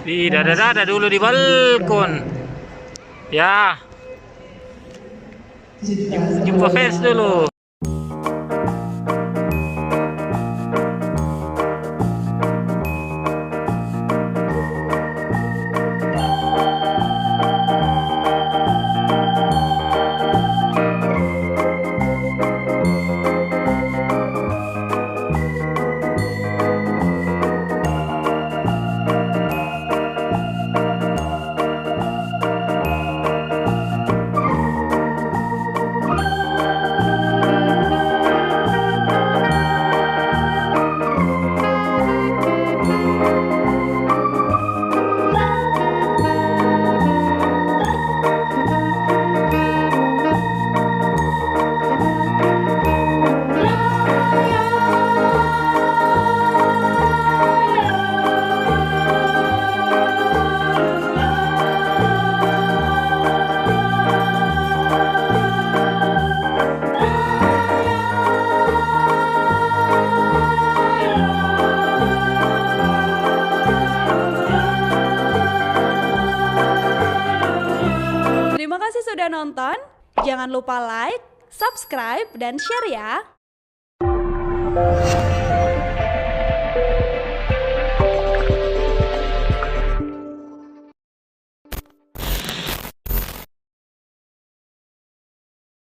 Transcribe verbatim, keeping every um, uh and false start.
Di dada-dada dulu di balkon. Ya. Jumpa fans dulu. Terima kasih sudah nonton. Jangan lupa like, subscribe, dan share ya.